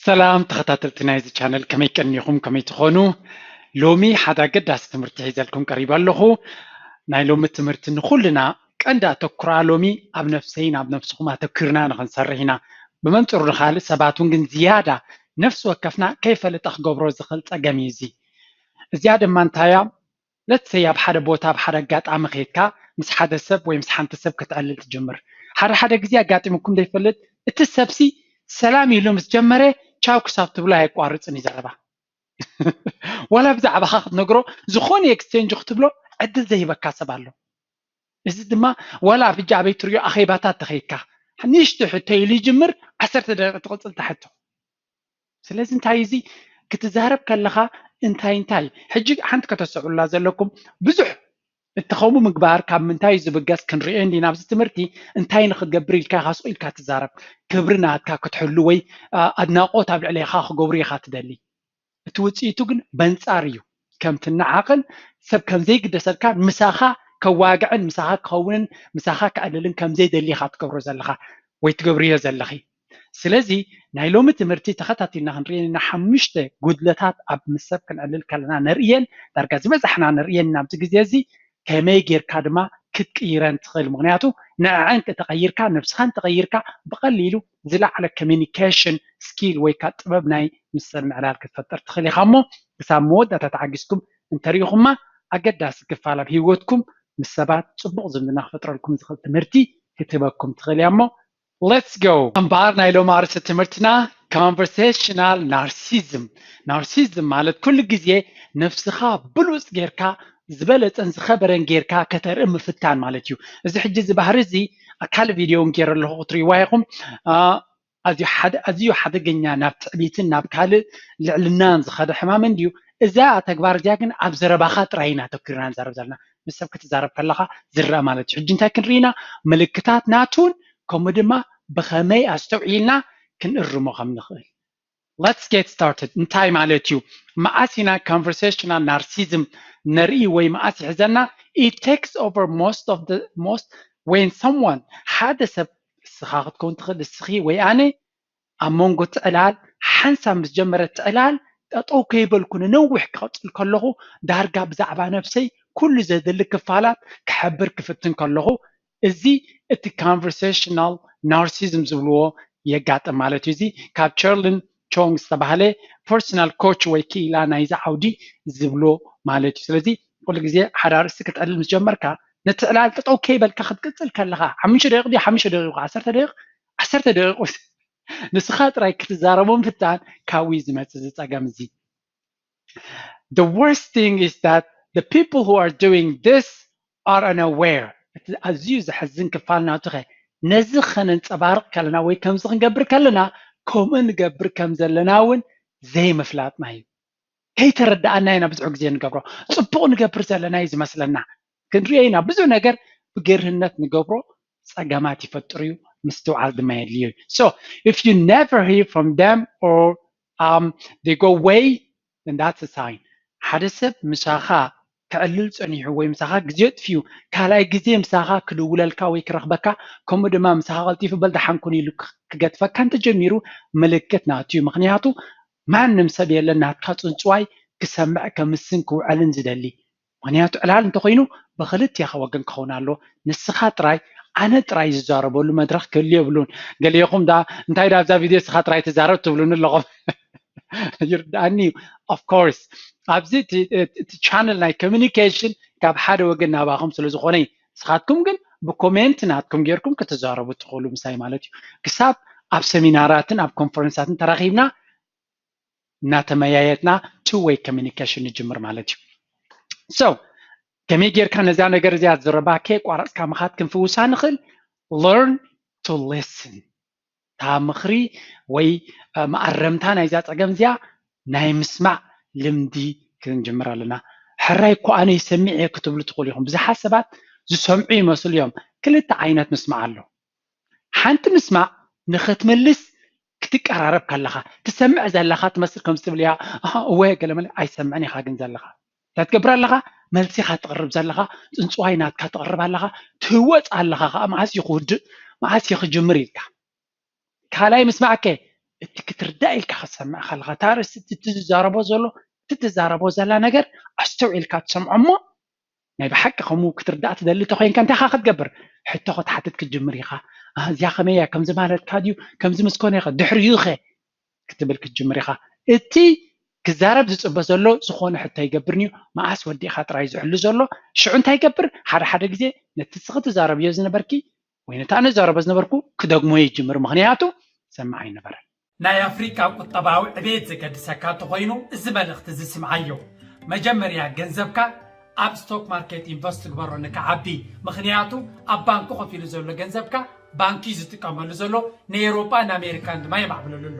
ሰላም ተኸታተልቲ ናይዚ ቻነል፣ ከመይ ቀኒኹም? ከመይ ትኾኑ? ሎሚ ሓደ ኣገዳሲ ትምህርቲ ሒዘልኩም ቀሪበ ኣለኹ። ናይ ሎሚ ትምህርቲ ንኹልና ቀንዲ ኣተኩራ ሎሚ ኣብ ነፍሰይን ኣብ ነፍስኹም ኣተኩርና ንኽንሰርሕ ኢና። ብመንጽሩ ንኻልእ ሰባት እውን ግን ዝያዳ ነፍሲ ወከፍና ከይፈለጠ ክገብሮ ዝኽእል ጸገም እዩ እዚ። እዚኣ ድማ እንታይ እያ? ለትሰይ ኣብ ሓደ ቦታ ኣብ ሓደ ኣጋጣሚ ከይድካ ምስ ሓደ ሰብ ወይ ምስ ሓንቲ ሰብ ክትዕልል ትጅምር። ሓደ ሓደ ግዜ ኣጋጢሙኩም ዘይፈልጥ፣ እቲ ሰብሲ ሰላም ኢሉ ምስ ጀመረ ቻው ክሳብ ትብሎ ኣየቋርፅን እዩ ዘረባ። ዋላ ብዛዕባኻ ክትነግሮ ዝኾነ ኤክስቼንጅ ክትብሎ ዕድል ዘይህበካ ሰብ ኣሎ። እዚ ድማ ዋላ ኣብ ሕጂ ኣበይ ትሪኦ ኣኼባታት ተኸይድካ ንእሽቶ ሕቶ ኢሉ ይጅምር፣ ዓሰርተ ደቂቕ ትቕፅል ትሕቶ። ስለዚ እንታይ እዚ ክትዛረብ ከለኻ እንታይ እንታይ ሕጂ ሓንቲ ከተስተውዕሉላ ዘለኩም ብዙሕ እትኸሙ ምግባር ካብ ምንታይ እዩ ዝብገስ ክንሪኦ እንዲና ኣብዚ ትምህርቲ። እንታይ ንክትገብር ኢልካ ኢኻ ስቕ ኢልካ ትዛረብ? ክብሪ ናትካ ክትሕሉ ወይ ኣድናቆት ኣብ ልዕሌኻ ክገብሩ ኢኻ ትደሊ። እቲ ውፅኢቱ ግን በንፃር እዩ። ከም ትነዓቕን ሰብ ከም ዘይግደሰልካን ምሳኻ ከዋግዕን ምሳኻ ክኸውንን ምሳኻ ክዕልልን ከም ዘይደሊ ኢኻ ትገብሮ ዘለኻ ወይ ትገብርዮ ዘለኺ። ስለዚ ናይ ሎሚ ትምህርቲ ተኸታቲልና ክንሪኤን ኢና። ሓሙሽተ ጉድለታት ኣብ ምስ ሰብ ክንዕልል ከለና ነርእየን፣ ዳርጋ ዝበዛሕና ነርእየን ኢና ኣብዚ ግዜ እዚ። ከመይ ጌርካ ድማ ክትቅይረን ትኽእል? ምኽንያቱ ንዕዐን ተቐይርካ፣ ነብስኻ እንተቐይርካ ብቐሊሉ ዝለዓለ ኮሚኒኬሽን ስኪል ወይ ከዓ ጥበብ ናይ ምስ ሰብ ምዕላል ክትፈጥር ትኽእል ኢኻ። እሞ ክሳብ መወዳእታ ተዓጊስኩም እንተሪኢኹማ ኣገዳሲ ክፋል ኣብ ህይወትኩም ምስ ሰባት ፅቡቕ ዝምድና ክፈጥረልኩም ዝኽእል ትምህርቲ ክትህበኩም ትኽእል እያ። እሞ let's go። እምበኣር ናይ ሎም ኣርእስቲ ትምህርትና ኮንቨርሴሽናል ናርሲዝም። ናርሲዝም ማለት ኩሉ ግዜ ነብስኻ ብሉፅ ጌርካ ዝበለፀን ዝኸበረን ጌርካ ከተርኢ ምፍታን ማለት እዩ። እዚ ሕጂ እዚ ባህሪ እዚ ካልእ ቪድዮ እውን ገይረ ኣለኹ ክትርእይዋ ኢኹም። ኣዝዩ ሓደ ኣዝዩ ሓደገኛ ናብ ትዕቢትን ናብ ካልእ ልዕልናን ዝኸደ ሕማም እንድዩ። እዛ ተግባር እዚኣ ግን ኣብ ዘረባኻ ጥራይ ኢና ኣተኩርና ንዛረብ ዘለና። ምስ ሰብ ክትዛረብ ከለኻ ዝረአ ማለት እዩ። ሕጂ እንታይ ክንርኢ ኢና? ምልክታት ናቱን ከምኡ ድማ ብኸመይ ኣስተውዒልና ክንእርሞ ከም ንኽእል። Let's get started። እንታይ ማለት እዩ? መዓስ ኢና ኮንቨርሴሽናል ናርሲዝም ነርኢ ወይ መዓስ ይሕዘና? It takes over most of the most when someone ሓደ ሰብ ንስኻ ክትከውን ትኽእል ንስኺ ወይ ኣነ ኣብ መንጎ ትዕላል ሓንሳብ ምስ ጀመረ ትዕላል ጠጠው ከይበልኩ ንነዊሕ ክቐፅል ከለኹ ዳርጋ ብዛዕባ ነብሰይ ኩሉ ዘድሊ ክፋላት ክሕብር ክፍትን ከለኹ እዚ እቲ ኮንቨርሴሽናል ናርሲዝም ዝብልዎ የጋጥም ማለት እዩ። እዚ ካብ ቸርሊን ቾንግ ዝተባህለ ፐርሰናል ኮች ወይ ክኢላ ናይዚ ዓውዲ ዝብሎ ማለት እዩ። ስለዚ ኩሉ ግዜ ሓደ ኣርእስቲ ክትዕልል ምስ ጀመርካ ነቲ ዕላል ጠጠው ከይበልካ ክትቅፅል ከለኻ ሓሙሽተ ደቂቕ ድዩ ሓሙሽተ ደቂቕ ዓሰርተ ደቂቕ ዓሰርተ ደቂቕ ንስኻ ጥራይ ክትዛረቦ ምፍታን ካብኡ እዩ ዝመፅእ እዚ ፀገም እዚ። The worst thing is that the people who are doing this are unaware. እቲ ኣዝዩ ዘሕዝን ክፋል ናቱ ኸ ነዚ ኸነንፀባርቕ ከለና ወይ ከምዚ ክንገብር ከለና ከምኡ ንገብር ከም ዘለና እውን ዘይምፍላጥና እዩ። ከይተረዳኣና ኢና ብዙሕ ግዜ ንገብሮ። ፅቡቕ ንገብር ዘለና እዩ ዝመስለና። ክንሪኦ ኢና ብዙሕ ነገር ብገርህነት ንገብሮ ፀገማት ይፈጥር እዩ። ምስትውዓል ድማ የድልዮ እዩ። So if you never hear from them or um, they go away, then that's a sign ሓደ ሰብ ምሳኻ ክዕልል ፀኒሑ ወይ ምሳኻ ግዜ ኣጥፊኡ ካልኣይ ግዜ ምሳኻ ክድውለልካ ወይ ክረኽበካ ከምኡ ድማ ምሳኻ ቀልጢፉ በል ደሓን ኩን ኢሉ ክገድፈካ እንተጀሚሩ ምልክት ናቱ እዩ። ምኽንያቱ ማንም ሰብ የለን ናትካ ፅንፅዋይ ክሰምዕ ከምስን ክውዕልን ዝደሊ። ምኽንያቱ ዕላል እንተኾይኑ ብክልቲኻ ወገን ክኸውን ኣለዎ። ንስኻ ጥራይ ኣነ ጥራይ ዝዛረበሉ መድረኽ ክህሉ የብሉን። ገሊኹም ዳ እንታይ ዳ ኣብዛ ቪድዮ ንስኻ ጥራይ ትዛረብ ትብሉኒ ኣለኹም። ይርዳእኒ እዩ። Of course ኣብዚ እቲ ቻነል ናይ ኮሚኒኬሽን ካብ ሓደ ወገን ናባኹም ስለ ዝኾነ እዩ። ንስኻትኩም ግን ብኮሜንት ናትኩም ጌርኩም ክትዛረቡ ትኽእሉ ምሳይ ማለት እዩ። ክሳብ ኣብ ሰሚናራትን ኣብ ኮንፈረንሳትን ተራኺብና እናተመያየጥና two way communication ንጅምር ማለት እዩ። So ከመይ ጌርካ ነዛ ነገር እዚኣ ዝረባ ከየቋረፅካ ምኻድ ክንፍውሳ ንኽእል? Learn to listen። እታ ምኽሪ ወይ መኣረምታ ናይዛ ፀገም እዚኣ ናይ ምስማዕ ልምዲ ክንጅምር ኣለና። ሕራይ እኮ ኣነ ይሰሚዕ እየ ክትብሉ ትኽእሉ ኢኹም። ብዙሓት ሰባት ዝሰምዑ ይመስሉ እዮም። ክልተ ዓይነት ምስማዕ ኣሎ። ሓንቲ ምስማዕ ንኽትምልስ ክትቀራረብ ከለኻ ትሰምዕ ዘለኻ ትመስል ከምዚ ትብል እያ። እወ ገለመለ ኣይሰምዕን ኢኻ ግን ዘለኻ እንታይ ትገብር ኣለኻ? መልሲ ኢኻ ትቕርብ ዘለኻ። ፅንፅዋይ ናትካ ትቕርብ ኣለኻ። ትህወፅ ኣለኻ ከዓ መዓስ እዩ ክውድእ መዓስ እዩ ክጅምር ኢልካ ካልኣይ ምስማዕከ እቲ ክትርዳእ ኢልካ ክትሰምዕ ከለኻ፣ እታ ኣርእስቲ፣ እቲ ዝዛረቦ ዘሎ፣ እቲ ትዛረቦ ዘላ ነገር ኣስተውዒልካ ትሰምዖ እሞ፣ ናይ ብሓቂ ከምኡ ክትርዳእ ትደሊ ተኾይንካ፣ እንታይ ኢኻ ክትገብር? ሕቶ ክትሓትት ክትጅምር ኢኻ። "ኣህ፣ እዚኣ ከመይ እያ? ከምዚ ማለትካ ድዩ? ከምዚ ምስ ኮነ ኢኻ፣ ድሕሪኡ ኸ?" ክትብል ክትጅምር ኢኻ። እቲ ክዛረብ ዝጽበ ዘሎ ዝኾነ ሕቶ ኣይገብርን እዩ። መኣስ ወዲእኻ ጥራይ ዝሕሉ ዘሎ። ሽዑ እንታይ ይገብር? ሓደ ሓደ ግዜ ነቲ ንስኺ ትዛረብዮ ዝነበርኪ ወይ ነቲ ኣነ ዝዛረቦ ዝነበርኩ ክደግሞ ይጅምር። ምኽንያቱ ሰማዕ ኣይነበረን። ናይ ኣፍሪቃ ቁጠባዊ ዕቤት ዘገድሰካ እንተኾይኑ፣ እዚ መልእኽቲ እዚ ስምዓዮ። መጀመርያ ገንዘብካ ኣብ ስቶክ ማርኬት ኢንቨስት ግበሮ ንክዓቢ። ምኽንያቱ ኣብ ባንኪ ኮፍ ኢሉ ዘሎ ገንዘብካ ባንኪ እዩ ዝጥቀመሉ ዘሎ፣ ንኤውሮጳ ንኣሜሪካን ድማ የማዕብለሉ ኣሎ።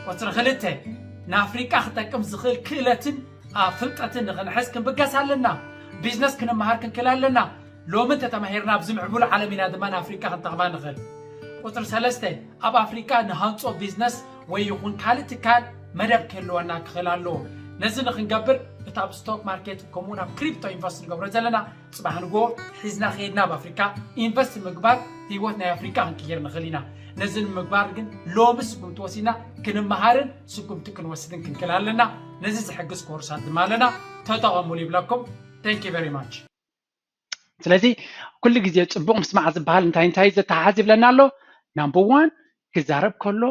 ቁጽሪ ክልተ፣ ንኣፍሪቃ ክጠቅም ዝኽእል ክእለትን፣ ኣ፣ ፍልጠትን ንኽንሕዝ ክንብገስ ኣለና። ቢዝነስ ክንመሃር ክንክእል ኣለና። ሎሚ እንተተማሂርና ኣብዚ ምዕቡል ዓለም ኢና ድማ ንኣፍሪቃ ክንጠቕማ ንኽእል። ቁጽሪ ሰለስተ፣ ኣብ ኣፍሪቃ ንሃንጾ ቢዝነስ ወይ ይኹን ካልእ ትካል መደብ ክህልወና ክኽእል ኣለዎ። ነዚ ንኽንገብር እቲ ኣብ ስቶክ ማርኬት ከምኡውን ኣብ ክሪፕቶ ኢንቨስት ንገብሮ ዘለና ጽባሕ ንግሆ ሒዝና ከይድና ኣብ ኣፍሪካ ኢንቨስት ምግባር ህይወት ናይ ኣፍሪካ ክንቅይር ንኽእል ኢና። ነዚ ንምግባር ግን ሎሚ ስጉምቲ ወሲድና ክንመሃርን ስጉምቲ ክንወስድን ክንክእል ኣለና። ነዚ ዝሕግዝ ኮርሳት ድማ ኣለና። ተጠቐሙሉ ይብለኩም። Thank you very much። ስለዚ ኩሉ ግዜ ጽቡቕ ምስማዕ ዝበሃል እንታይ እንታይ ዘተሓዝ ይብለና ኣሎ? ናምበር ዋን ክዛረብ ከሎ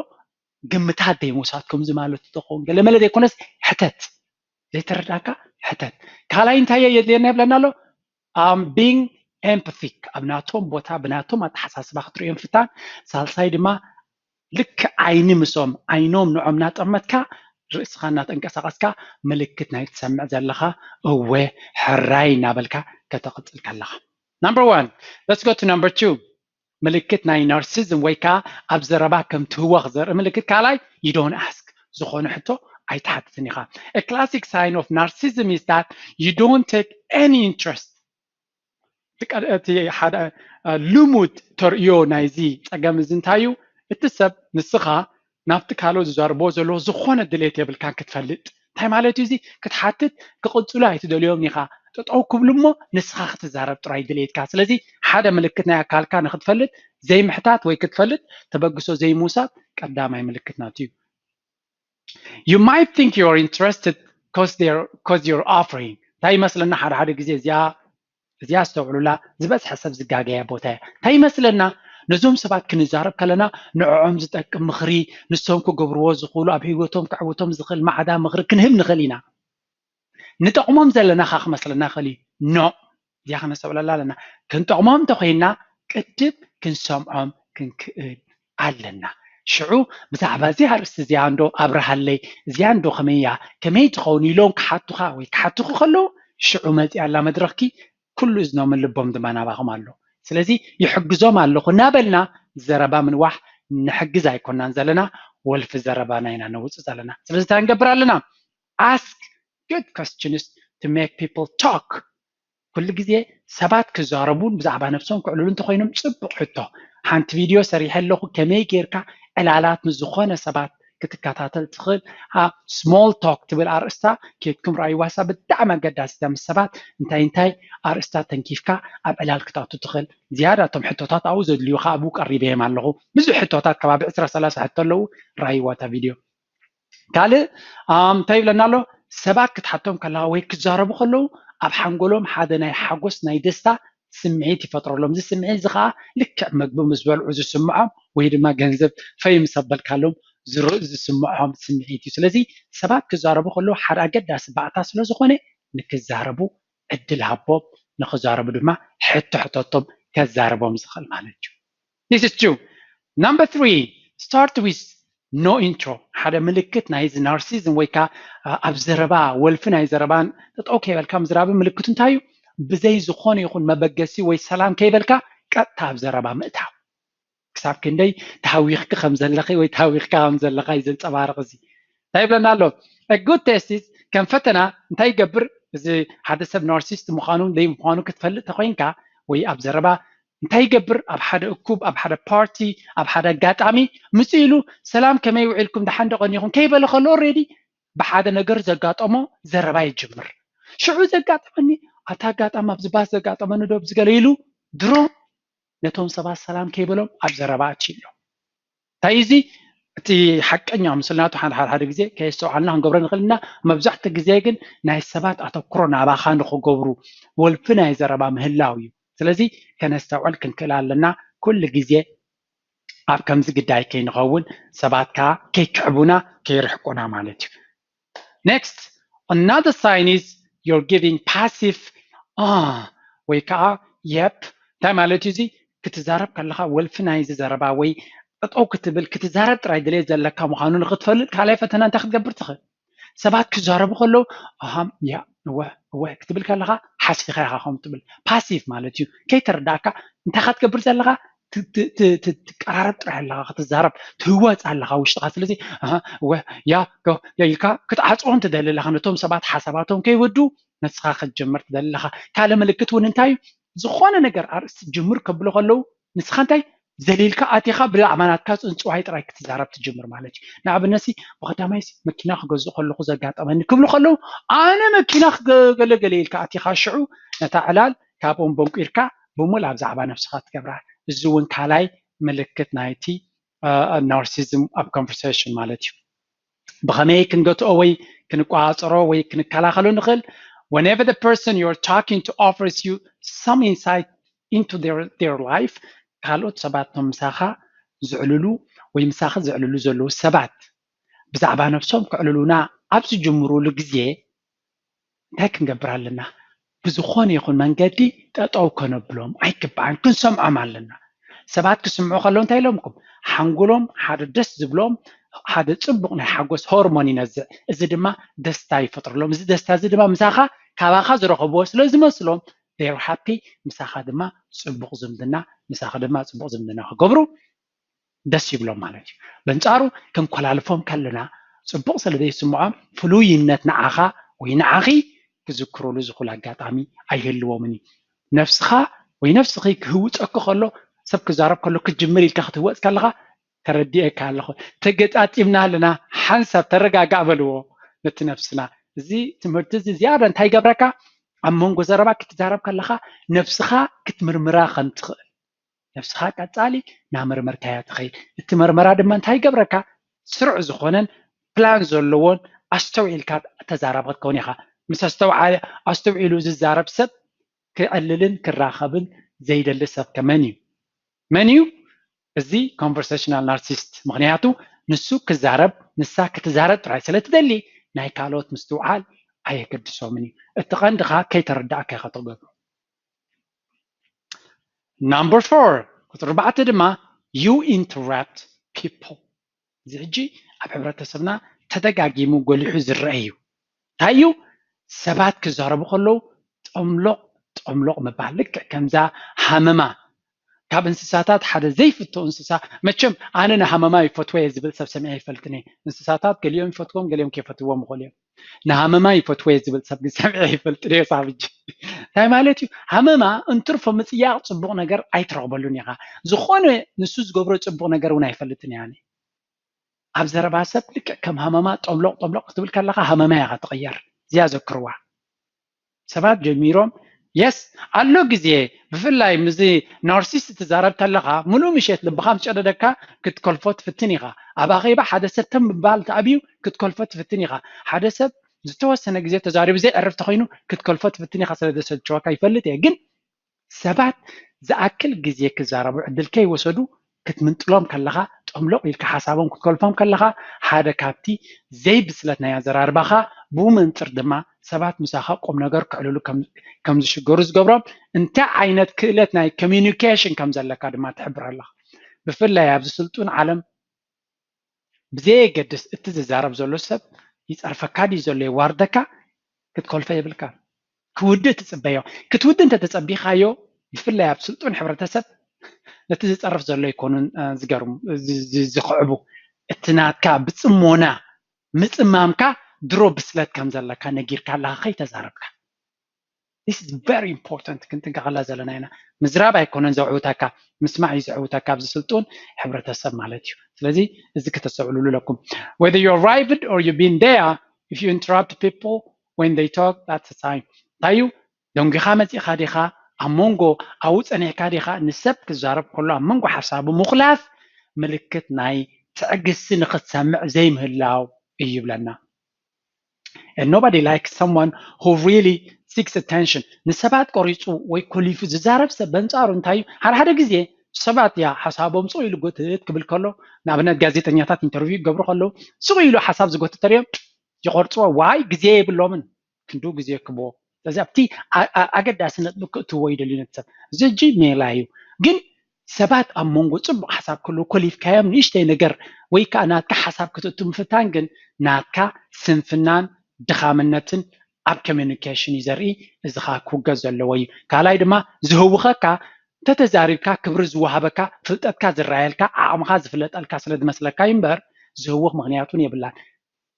ግምታት ዘይምውሳድ፣ ከምዚ ማለት ተኾን ገለ መለ ዘይኮነስ ሕተት፣ ዘይተረዳእካ ሕተት። ካልኣይ እንታይ የድልየና ይብለና ኣሎ? Um, being empathic፣ ኣብ ናቶም ቦታ ብናቶም ኣተሓሳስባ ክትርእዮም ፍታን። ሳልሳይ ድማ ልክዕ ዓይኒ ምስኦም፣ ዓይኖም ንዖም እናጠመትካ ርእስኻ እናተንቀሳቐስካ ምልክት ናይ ትሰምዕ ዘለኻ እወ ሕራይ እናበልካ ከተቕጽል ከለኻ። Number one, let's go to number two. ምልክት ናይ ናርሲዝም ወይ ከዓ ኣብ ዘረባ ከም ትህወኽ ዘርኢ ምልክት። ካልኣይ you don't ask፣ ዝኾነ ሕቶ ኣይትሓትትን ኢኻ። A classic sign of narcissism is that you don't take any interest። እቲ ቀ-፣ እቲ ሓደ፣ እ፣ ልሙድ ተርእዮ ናይዚ ጸገም እዚ እንታይ እዩ? እቲ ሰብ ንስኻ ናብቲ ካልኦት ዝዛረብዎ ዘለዎ ዝኾነ ድሌት የብልካን ክትፈልጥ። እንታይ ማለት እዩ እዚ? ክትሓትት ክቕጽሉ ኣይትደልዮም ኢኻ። ጠጠው ክብሉ እሞ ንስኻ ክትዛረብ ጥራይ ድሌትካ። ስለዚ ሓደ ምልክት ናይ ኣካልካ ንክትፈልጥ ዘይምሕታት ወይ ክትፈልጥ ተበግሶ ዘይምውሳድ ቀዳማይ ምልክት ናቱ እዩ። You might think you're interested 'cause they're, 'cause you're offering። እንታይ ይመስለና ሓደ ሓደ ግዜ እዚኣ፣ እዚኣ ኣስተውዕሉላ፣ ዝበዝሐ ሰብ ዝጋገያ ቦታ እያ። እንታይ ይመስለና? ነዞም ሰባት ክንዛረብ ከለና ንዕኦም ዝጠቅም ምኽሪ፣ ንሶም ክገብርዎ ዝኽእሉ፣ ኣብ ህይወቶም ከዕውቶም ዝኽእል ማዕዳ ምኽሪ ክንህብ ንኽእል ኢና። ንጠቕሞም ዘለና ኸ ክመስለና ይኽእል እዩ። ኖ፣ እዚኣ ክነስተውዕለላ ኣለና። ክንጠቕሞም እንተኾይንና ቅድም ክንሰምዖም ክንክእል ኣለና። ሽዑ ብዛዕባ እዚኣ ኣርእስቲ እዚኣ እንዶ ኣብርሃለይ፣ እዚኣ እንዶ ከመይ እያ፣ ከመይ ትኸውን ኢሎም ክሓቱኻ ወይ ክሓቱኺ ከለዉ ሽዑ መፂኣ ኣላ መድረኽኪ፣ ኩሉ እዝኖምን ልቦም ድማ ናባኹም ኣሎ። ስለዚ ይሕግዞም ኣለኹ እናበልና ዘረባ ምንዋሕ ንሕግዝ ኣይኮናን ዘለና፣ ወልፊ ዘረባና ኢና ነውፅእ ዘለና። ስለዚ እንታይ ንገብር ኣለና? Ask good questions to make people talk። ኩሉ ግዜ ሰባት ክዛረቡን ብዛዕባ ነብሶም ክዕልሉ እንተኾይኖም ጽቡቕ ሕቶ። ሓንቲ ቪድዮ ሰሪሐ ኣለኹ ከመይ ጌርካ ዕላላት ምስ ዝኾነ ሰባት ክትከታተል ትኽእል። ኣ፣ ስሞል ቶክ ትብል ኣርእስታ ኬድኩም ረኣይዋሳ ብጣዕሚ ኣገዳሲታ ምስ ሰባት እንታይ እንታይ ኣርእስታት ተንኪፍካ ኣብ ዕላል ክትኣቱ ትኽእል። ዝያዳ እቶም ሕቶታት ኣብኡ ዘድልዩኻ ኣብኡ ቀሪበዮም ኣለኹ። ብዙሕ ሕቶታት ከባቢ ዕስራ ሰላሳ ሕቶ ኣለዉ። ረኣይዋ እታ ቪድዮ። ካልእ፣ ኣም፣ እንታይ ይብለና ኣሎ? ሰባት ክትሓቶም ከለኻ ወይ ክዛረቡ ከለዉ ኣብ ሓንጎሎም ሓደ ናይ ሓጎስ ናይ ደስታ ስምዒት ይፈጥረሎም። እዚ ስምዒት እዚ ኸዓ ልክዕ መግቢ ምስ በልዑ ዝስምዖም ወይ ድማ ገንዘብ ፈይ ምስ ኣበልካሎም ዝር-፣ ዝስምዖም ስምዒት እዩ። ስለዚ ሰባት ክዛረቡ ከለዉ ሓደ ኣገዳሲ ባእታ ስለ ዝኾነ ንክዛረቡ ዕድል ሃቦም፣ ንክዛረቡ ድማ ሕቶ ሕተቶም ከዛርቦም ዝኽእል ማለት እዩ። This is two. Number three, start with no intro። ሓደ ምልክት ናይዚ ናርሲዝም ወይ ከዓ፣ አ፣ ኣብ ዘረባ ወልፊ ናይ ዘረባን ጠጠው ከይበልካ ምዝራብ ምልክቱ እንታይ እዩ? ብዘይ ዝኾነ ይኹን መበገሲ ወይ ሰላም ከይበልካ ቀጥታ ኣብ ዘረባ ምእታው። ክሳብ ክንደይ ተሃዊኽኪ ከም ዘለኺ ወይ ተሃዊኽካ ከም ዘለኻ እዩ ዘንጸባርቕ። እዚ እንታይ ይብለና ኣሎ? A good test is፣ ከም ፈተና እንታይ ይገብር? እዚ ሓደ ሰብ ናርሲስት ምዃኑ ዘይምዃኑ ክትፈልጥ ተኾይንካ ወይ ኣብ ዘረባ እንታይ ይገብር? ኣብ ሓደ እኩብ፣ ኣብ ሓደ ፓርቲ፣ ኣብ ሓደ ኣጋጣሚ ምስ ኢሉ ሰላም ከመይ ውዒልኩም ደሓን ዶ ቀኒኹም ከይበለ ከሎ ኦልሬዲ ብሓደ ነገር ዘጋጠሞ ዘረባ ይጅምር። ሽዑ ዘጋጠመኒ፣ ኣታ ኣጋጣሚ ኣብዚ ባስ ዘጋጠመኒ ዶ ኣብዚ ገለ ኢሉ ድሮ ነቶም ሰባት ሰላም ከይበሎም ኣብ ዘረባ ኣትዩ ኣሎ። እንታይ እዚ? እቲ ሓቀኛ ምስልናቱ ሓደ ሓደ ሓደ ግዜ ከየስተውዓልና ክንገብሮ ንኽእል ኢና። መብዛሕትኡ ግዜ ግን ናይ ሰባት ኣተኩሮ ናባኻ ንኽገብሩ ወልፊ ናይ ዘረባ ምህላው እዩ። ስለዚ ከነስተውዕል ክንክእል ኣለና። ኩሉ ግዜ ኣብ ከምዚ ግዳይ ከይንኸውን፣ ሰባት ከዓ ከይክዕቡና፣ ከይርሕቁና ማለት እዩ። Next, another sign is you're giving passive ah ወይ ከዓ yep። እንታይ ማለት እዩ እዚ? ክትዛረብ ከለኻ ወልፊ ናይዚ ዘረባ ወይ ጠጠው ክትብል ክትዛረብ ጥራይ ድሌት ዘለካ ምዃኑ ንክትፈልጥ ካልኣይ ፈተና እንታይ ክትገብር ትኽእል? ሰባት ክዛረቡ ከለዉ ኣሃም ያ እወ እወ ክትብል ከለኻ ሓሲኻ ኢኻ ከም ትብል። ፓሲቭ ማለት እዩ። ከይተረዳእካ እንታይ ኢኻ ትገብር ዘለኻ? ትቀራረብ ጥራይ ኣለኻ ክትዛረብ ትህወፅ ኣለኻ ውሽጥኻ። ስለዚ እወ ያ ኢልካ ክትዓፅዎም ትደሊ ኣለኻ ነቶም ሰባት ሓሳባቶም ከይወዱ ንስኻ ክትጅምር ትደሊ ኣለኻ። ካልእ ምልክት እውን እንታይ እዩ? ዝኾነ ነገር ኣርእስቲ ጅምር ከብሎ ከለዉ ንስኻ እንታይ ዘሊልካ ኣቲኻ ብዛዕባ ናትካ ፅንፅዋይ ጥራይ ክትዛረብ ትጅምር ማለት እዩ። ንኣብነት ሲ ብቐዳማይ ሲ መኪና ክገዝእ ከለኹ ዘጋጠመኒ ክብሉ ከለዉ ኣነ መኪና ክገ- ገለ ገለ ኢልካ ኣቲኻ ሽዑ ነታ ዕላል ካብኦም በንቂርካ ብሙል ኣብ ዛዕባ ነብስኻ ትገብራ። እዚ እውን ካልኣይ ምልክት ናይቲ ናርሲዝም ኣብ ኮንቨርሴሽን ማለት እዩ። ብኸመይ ክንገትኦ ወይ ክንቆፃፀሮ ወይ ክንከላኸሎ ንኽእል? Whenever the person you're talking to offers you some insight into their, their life ካልኦት ሰባት ቶም ምሳኻ ዝዕልሉ ወይ ምሳኺ ዝዕልሉ ዘለዉ ሰባት ብዛዕባ ነብሶም ክዕልሉና ኣብ ዝጅምሩሉ ግዜ እንታይ ክንገብር ኣለና? ብዝኾነ ይኹን መንገዲ ጠጠው ከነብሎም ኣይግባእን፣ ክንሰምዖም ኣለና። ሰባት ክስምዑ ከለዉ እንታይ ኢሎምኩም? ሓንጎሎም ሓደ ደስ ዝብሎም ሓደ ፅቡቕ ናይ ሓጎስ ሆርሞን ይነዝዕ። እዚ ድማ ደስታ ይፈጥረሎም። እዚ ደስታ እዚ ድማ ምሳኻ ካባኻ ዝረኸብዎ ስለ ዝመስሎም they're happy፣ ምሳኻ ድማ ፅቡቕ ዝምድና ምሳኻ ድማ ፅቡቕ ዝምድና ክገብሩ ደስ ይብሎም ማለት እዩ። በንጻሩ ክንኮላልፎም ከለና ጽቡቕ ስለ ዘይስምዖም ፍሉይነት ንዓኻ ወይ ንዓኺ ክዝክሩሉ ዝኽእሉ ኣጋጣሚ ኣይህልዎምን እዩ። ነፍስኻ ወይ ነፍስኺ ክህውጸኪ ከሎ ሰብ ክዛረብ ከሎ ክትጅምር ኢልካ ክትህወጽ ከለኻ ተረዲኤካ ኣለኹ። ተገጣጢምና ኣለና። ሓንሳብ ተረጋጋእ በልዎ ነቲ ነፍስና። እዚ ትምህርቲ እዚ ዝያዳ እንታይ ይገብረካ? ኣብ መንጎ ዘረባ ክትዛረብ ከለኻ ነፍስኻ ክትምርምራ ከም ትኽእል ነብስኻ ቀጻሊ እናመርመርካያ ትኸይድ። እቲ መርመራ ድማ እንታይ ይገብረካ? ስሩዕ ዝኾነን ፕላን ዘለዎን ኣስተውዒልካ ተዛራቢ ክትከውን ኢኻ። ምስ ኣስተውዓ- ኣስተውዒሉ ዝዛረብ ሰብ ክዕልልን ክራኸብን ዘይደሊ ሰብ ከ መን እዩ? መን እዩ? እዚ ኮንቨርሴሽናል ናርሲስት። ምኽንያቱ ንሱ ክዛረብ ንሳ ክትዛረብ ጥራይ ስለ ትደሊ ናይ ካልኦት ምስትውዓል ኣየገድሶምን እዩ። እቲ ቀንዲ ኸኣ ከይተረዳእካ ኢኻ ትገብሮ። Number four ቁፅሪ ኣርባዕተ ድማ you interrupt people። እዚ ሕጂ ኣብ ሕብረተሰብና ተደጋጊሙ ጎሊሑ ዝረአ እዩ። እንታይ እዩ? ሰባት ክዛረቡ ከለዉ ጠምሎቕ ጠምሎቕ ምባል ልክዕ ከምዛ ሃመማ ካብ እንስሳታት ሓደ ዘይፍቶ እንስሳ። መቸም ኣነ ንሃመማ ይፈትወ እየ ዝብል ሰብ ሰሚዐ ይፈልጥን እየ። እንስሳታት ገሊኦም ይፈትዎም ገሊኦም ከይፈትዎም ይኽእሉ እዮም። ንሃመማ ይፈትወ እየ ዝብል ሰብ ግን ሰሚዐ ይፈልጥን እየ። ሳብ ሕጂ እንታይ ማለት እዩ? ሃመማ እንትርፎ ምፅያቕ ፅቡቕ ነገር ኣይትረኽበሉን ኢኻ። ዝኾነ ንሱ ዝገብሮ ፅቡቕ ነገር እውን ኣይፈልጥን እየ ኣነ። ኣብ ዘረባ ሰብ ልክዕ ከም ሃመማ ጠምሎቕ ጠምሎቕ ክትብል ከለኻ ሃመማ ኢኻ ትቕየር። እዚኣ ዘክርዋ። ሰባት ጀሚሮም የስ ኣሎ ግዜ ብፍላይ ምስዚ ናርሲስት ትዛረብ ከለኻ ምሉእ ምሸት ልብኻ ምስ ጨደደካ ክትከልፎ ትፍትን ኢኻ። ኣብ ኣኼባ ሓደ ሰብ ተም ምባል ተኣብዩ ክትከልፎ ትፍትን ኢኻ። ሓደ ሰብ ዝተወሰነ ግዜ ተዛሪቡ ዘይ ዕርፍ ተኾይኑ ክትከልፎ ትፍትን ኢኻ ስለ ዘሰልቸወካ ይፈልጥ እየ ግን ሰባት ዝኣክል ግዜ ክዛረቡ ዕድል ከይወሰዱ ክትምንጥሎም ከለኻ ጠምሎቕ ኢልካ ሓሳቦም ክትከልፎም ከለኻ ሓደ ካብቲ ዘይብስለት ናይ ኣዘራርባኻ ብኡ መንፅር ድማ ሰባት ምሳኻ ቁም ነገር ክዕልሉ ከም ዝሽገሩ ዝገብሮም እንታይ ዓይነት ክእለት ናይ ኮሚኒኬሽን ከም ዘለካ ድማ ትሕብር ኣለኻ። ብፍላይ ኣብዚ ስልጡን ዓለም ብዘየገድስ እቲ ዝዛረብ ዘሎ ሰብ ይፀርፈካ ድዩ ዘሎ የዋርደካ ክትኮልፈ የብልካ። ክውድእ ትፅበዮ ክትውድእ እንተተፀቢኻዮ ብፍላይ ኣብ ስልጡን ሕብረተሰብ ነቲ ዝፀርፍ ዘሎ ኣይኮኑን ዝገርሙ ዝክዕቡ እቲ ናትካ ብፅሞና ምፅማምካ ድሮ ብስለት ከም ዘለካ ነጊርካ ኣለካ ከይተዛረብካ This is very important ክንጥንቀቐላ ዘለና ኢና። ምዝራብ ኣይኮነን ዘዕውተካ ምስማዕ እዩ ዘዕውተካ ኣብዚ ስልጡን ሕብረተሰብ ማለት እዩ። ስለዚ እዚ ከተስተውዕልሉ ኣለኩም። Whether you arrived or you been there, if you interrupt people when they talk, that's a sign. እንታይ እዩ? ደንጒኻ መፂእኻ ዲኻ? ኣብ መንጎ ኣብኡ ፀኒሕካ ዲኻ? ንሰብ ክዛረብ ከሎ ኣብ መንጎ ሓሳቡ ምኹላፍ ምልክት ናይ ትዕግስቲ ንኽትሰምዕ ዘይምህላው እዩ ይብለና። And nobody likes someone who really seeks attention። ንሰባት ቆሪፁ ወይ ኮሊፉ ዝዛረብ ሰብ በንፃሩ እንታይ እዩ? ሓደ ሓደ ግዜ ሰባት ያ ሓሳቦም ስቕ ኢሉ ጎትት ክብል ከሎ፣ ንኣብነት ጋዜጠኛታት ኢንተርቪው ይገብሩ ከለዉ ስቕ ኢሉ ሓሳብ ዝጎትት ተሪኦም ይቆርፅዎ። ዋይ ግዜ የብሎምን፣ ክንዱ ግዜ ክቦ። ስለዚ ኣብቲ ኣገዳሲ ነጥቢ ክእትዎ ይደልዩ ነቲ ሰብ። እዚ ሕጂ ሜላ እዩ። ግን ሰባት ኣብ መንጎ ፅቡቕ ሓሳብ ክህልዉ ኮሊፍካዮም ንእሽተይ ነገር ወይ ከዓ ናትካ ሓሳብ ክትእቱ ምፍታን ግን ናትካ ስንፍናን ድኻምነትን ኣብ ኮሚኒኬሽን እዩ ዘርኢ። እዚ ከዓ ክውገዝ ዘለዎ እዩ። ካልኣይ ድማ ዝህውኸካ እንተተዛሪብካ ክብሪ ዝወሃበካ ፍልጠትካ ዝረኣየልካ ዓቕምኻ ዝፍለጠልካ ስለ ዝመስለካ እዩ እምበር ዝህውኽ ምኽንያት እውን የብላን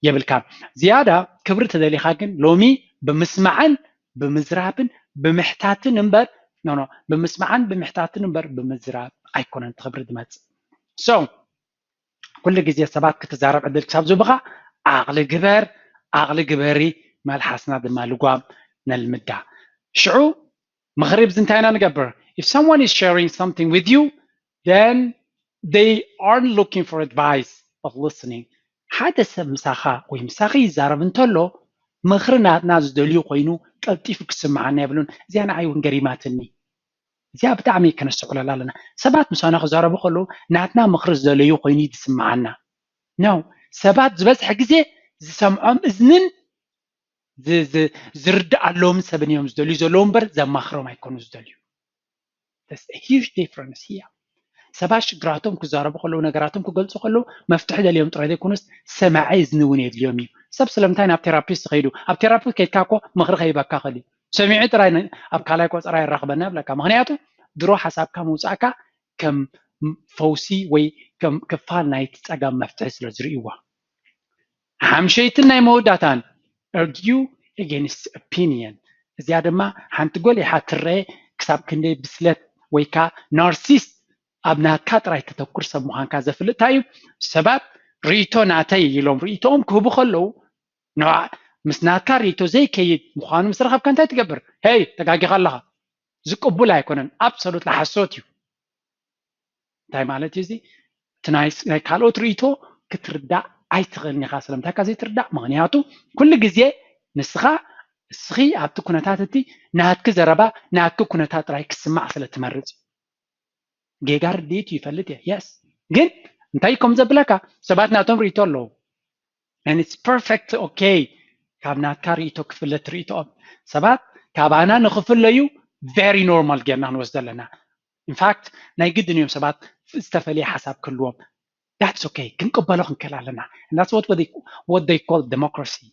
የብልካን። ዝያዳ ክብሪ ተደሊኻ ግን ሎሚ ብምስማዕን ብምዝራብን ብምሕታትን እምበር ኖ ኖ ብምስማዕን ብምሕታትን እምበር ብምዝራብ ኣይኮነን ክብሪ ዝመፅእ። So ኩሉ ግዜ ሰባት ክትዛረብ ዕድል ክሳብ ዝህቡኻ ዓቕሊ ግበር፣ ዓቕሊ ግበሪ፣ መልሓስና ድማ ልጓም ነልምዳ። ሽዑ ምኽሪ ብዚ እንታይ ኢና ንገብር? If someone is sharing something with you, then they aren't looking for advice but listening። ሓደ ሰብ ምሳኻ ወይ ምሳኺ ይዛረብ እንተሎ ምኽሪ ናትና ዝደልዩ ኮይኑ ቀልጢፉ ክስምዓና የብሉን። እዚኣ ንዓይ እውን ገሪማትኒ። እዚኣ ብጣዕሚ ከነስተውዕለላ ኣለና። ሰባት ምሳና ክዛረቡ ከለዉ ናትና ምኽሪ ዝደለዩ ኮይኑ እዩ ዝስምዓና። No፣ ሰባት ዝበዝሐ ግዜ ዝሰምዖም እዝንን ዝርድኣሎም ሰብን እዮም ዝደልዩ ዘለዉ እምበር ዘማኽሮም ኣይኮኑ ዝደልዩ። Huge difference here። ሰባት ሽግራቶም ክዛረቡ ከለዉ ነገራቶም ክገልፁ ከለዉ መፍትሒ ደልዮም ጥራይ ዘይኮኑስ ሰማዒ እዝኒ እውን የድልዮም እዩ። ሰብ ስለምንታይ ናብ ቴራፒስት ከይዱ? ኣብ ቴራፒስት ከይድካ እኮ ምኽሪ ከይበካ ኸል እዩ። ሰሚዑ ጥራይ ኣብ ካልኣይ ቆፀራ የራኽበና ይብለካ። ምኽንያቱ ድሮ ሓሳብካ ምውፃእካ ከም ፈውሲ ወይ ከም ክፋል ናይቲ ፀገም መፍትሒ ስለ ዝርእይዋ። ሓምሸይትን ናይ መወዳእታን argue against opinion። እዚኣ ድማ ሓንቲ ጎሊሓ ትረአ ክሳብ ክንደይ ብስለት ወይ ከዓ ናርሲስት ኣብ ናትካ ጥራይ ተተኩር ሰብ ምዃንካ ዘፍልጥ እንታይ እዩ? ሰባት ርእይቶ ናተይ ኢሎም ርእይቶኦም ክህቡ ከለዉ ንዓ ምስ ናትካ ርእይቶ ዘይከይድ ምዃኑ ምስ ረኸብካ እንታይ ትገብር? ሄይ ተጋጊኻ ኣለኻ። ዝቅቡል ኣይኮነን። ኣብሶሉት ሓሶት እዩ። እንታይ ማለት እዩ እዚ? እቲ ናይ ካልኦት ርእይቶ ክትርዳእ ኣይትኽእልን ኢኻ። ስለምንታይ ካ ዘይትርዳእ? ምኽንያቱ ኩሉ ግዜ ንስኻ እስኺ ኣብቲ ኩነታት እቲ ናትኪ ዘረባ ናትኪ ኩነታት ጥራይ ክስማዕ ስለ ትመርፅ እዩ። ጌጋ ርድኢት እዩ ይፈልጥ እየ። የስ ግን እንታይ ከም ዘብለካ ሰባት ናቶም ርእይቶ ኣለዉ። And it's perfect okay ካብ ናትካ ርእይቶ ክፍለ እቲ ርእይቶኦም። ሰባት ካባና ንኽፍለዩ very normal ጌርና ክንወስዶ ኣለና። In fact ናይ ግድን እዮም ሰባት ዝተፈለየ ሓሳብ ክህልዎም። That's okay ክንቅበሎ ክንክእል ኣለና። And that's what they call democracy።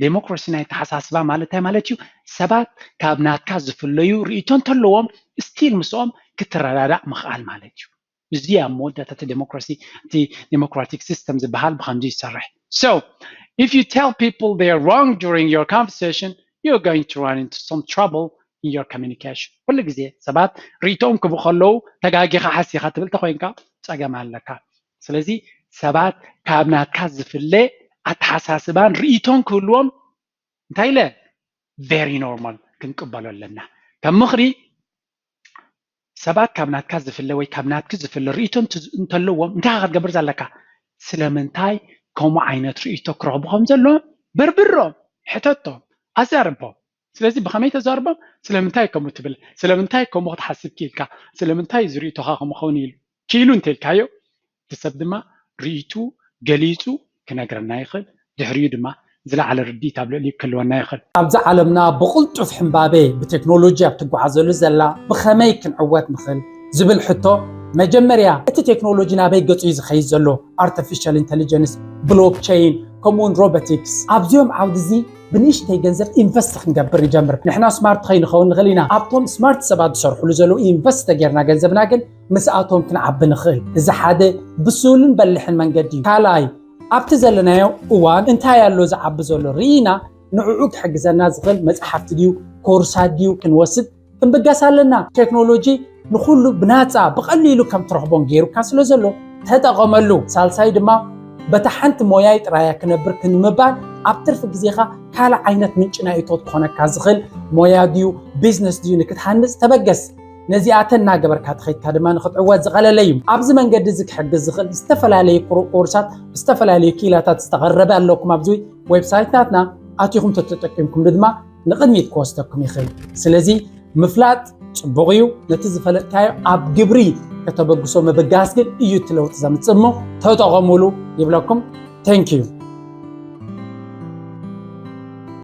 ዴሞክራሲ ናይ ኣተሓሳስባ ማለት እንታይ ማለት እዩ? ሰባት ካብ ናትካ ዝፍለዩ ርእይቶ እንተለዎም still ምስኦም ክትረዳዳእ ምኽኣል ማለት እዩ። እዚ ኣብ መወዳእታ እቲ ዴሞክራሲ እቲ democratic system ዝበሃል ብኸምዚ ይሰርሕ። So if you tell people they are wrong during your conversation, you're going to run into some trouble in your communication። ኩሉ ግዜ ሰባት ርእይቶኦም ክቡ ከለዉ ተጋጊኻ ሓሲኻ ትብል ተኮይንካ ፀገም ኣለካ። ስለዚ ሰባት ካብ ናትካ ዝፍለ ኣተሓሳስባን ርእይቶን ክህልዎም እንታይ ኢለ very normal ክንቅበሎ ኣለና። ከም ምኽሪ ሰባት ካብ ናትካ ዝፍለ ወይ ካብ ናትኪ ዝፍለ ርእይቶ እንተለዎም እንታይ ክትገብር ዘለካ? ስለምንታይ ከምኡ ዓይነት ርእይቶ ክረኽቡ ከም ዘለዎም በርብሮም፣ ሕተቶም፣ ኣዛርቦም። ስለዚ ብኸመይ ተዛርቦም? ስለምንታይ ከምኡ ትብል? ስለምንታይ ከምኡ ክትሓስብ ክኢልካ? ስለምንታይ እዚ ርእይቶኻ ከምኡ ኸውን ኢሉ? ክኢሉ እንተኢልካዮ እቲ ሰብ ድማ ርእይቱ ገሊፁ ክነግረና ይኽእል። ድሕሪኡ ድማ ዝለዓለ ርድኢት ኣብ ልዕሊኡ ክህልወና ይኽእል። ኣብዚ ዓለምና ብቕልጡፍ ሕምባቤ ብቴክኖሎጂ ኣብ ትጓዓዘሉ ዘላ ብኸመይ ክንዕወት ንኽእል ዝብል ሕቶ መጀመርያ እቲ ቴክኖሎጂ ናበይ ገፁ እዩ ዝኸይድ ዘሎ? ኣርቲፊሻል ኢንተሊጀንስ፣ ብሎክቸይን ከምኡውን ሮቦቲክስ ኣብዚኦም ዓውዲ እዚ ብንእሽተይ ገንዘብ ኢንቨስት ክንገብር ንጀምር። ንሕና ስማርት ከይንኸውን ንኽእል ኢና። ኣብቶም ስማርት ሰባት ዝሰርሕሉ ዘለዉ ኢንቨስት ተጌርና ገንዘብና ግን ምስኣቶም ክንዓቢ ንኽእል። እዚ ሓደ ብሱልን በሊሕን መንገዲ እዩ። ካልኣይ ኣብቲ ዘለናዮ እዋን እንታይ ኣሎ ዝዓቢ ዘሎ ርኢና ንዕኡ ክሕግዘና ዝኽእል መፅሓፍቲ ድዩ ኮርሳት ድዩ ክንወስድ ክንብገስ ኣለና። ቴክኖሎጂ ንኹሉ ብናፃ ብቐሊሉ ከም ትረኽቦን ገይሩካ ስለ ዘሎ ተጠቐመሉ። ሳልሳይ ድማ በታ ሓንቲ ሞያይ ጥራያ ክነብር ክንምባል ኣብ ትርፊ ግዜኻ ካልእ ዓይነት ምንጪ ናይ እቶት ክኾነካ ዝኽእል ሞያ ድዩ ቢዝነስ ድዩ ንክትሃንፅ ተበገስ። ነዚኣተን እናገበርካ ተኸይድካ ድማ ንክትዕወት ዝቐለለ እዩ። ኣብዚ መንገዲ እዚ ክሕግዝ ዝኽእል ዝተፈላለዩ ኩሩ- ኮርሳት ብዝተፈላለዩ ክኢላታት ዝተቐረበ ኣለኩም። ኣብዚ ዌብሳይት ናትና ኣቲኹም ተተጠቂምኩም ድማ ንቕድሚት ክወስደኩም ይኽእል። ስለዚ ምፍላጥ ጽቡቕ እዩ። ነቲ ዝፈለጥካዮ ኣብ ግብሪ ከተበግሶ ምብጋስ ግን እዩ እቲ ለውጢ ዘምጽእ እሞ ተጠቐሙሉ ይብለኩም። Thank you።